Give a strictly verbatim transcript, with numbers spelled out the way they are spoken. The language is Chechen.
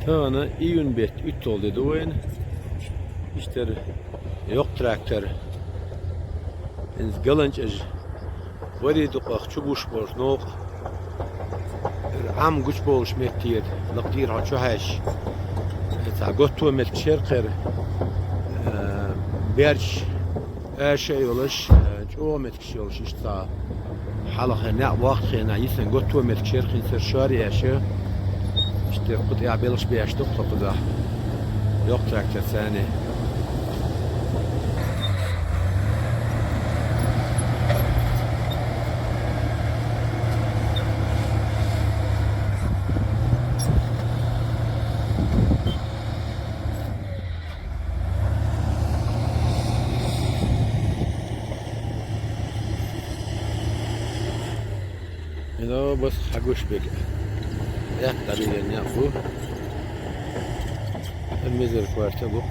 Тахана июнь бетта уьтталгӀа де ду вайна. Иштта йоккха трактор. ХӀинца ГаланчӀожа вари дукхах чу буш болуш новкъа. Ӏам гучубовлуш меттера лакхара хьо чу хьаьжча. Цхьа готто меттигаш яра кхера, а, берчаш, аша а йолуш, а, чӀогӀа меттигаш йолуш иштта цхьа. Хьалха некъ воккхачу хенахь йисина готто меттигаш яра, хӀинца шор а еш. Иштта кху тӀехь белхаш беш ду кху кхузахь. Йоккха трактор царна. Хьо бац хьагуш бега. Эккха дӀабигина некъ бу. Амма мезара корта бу.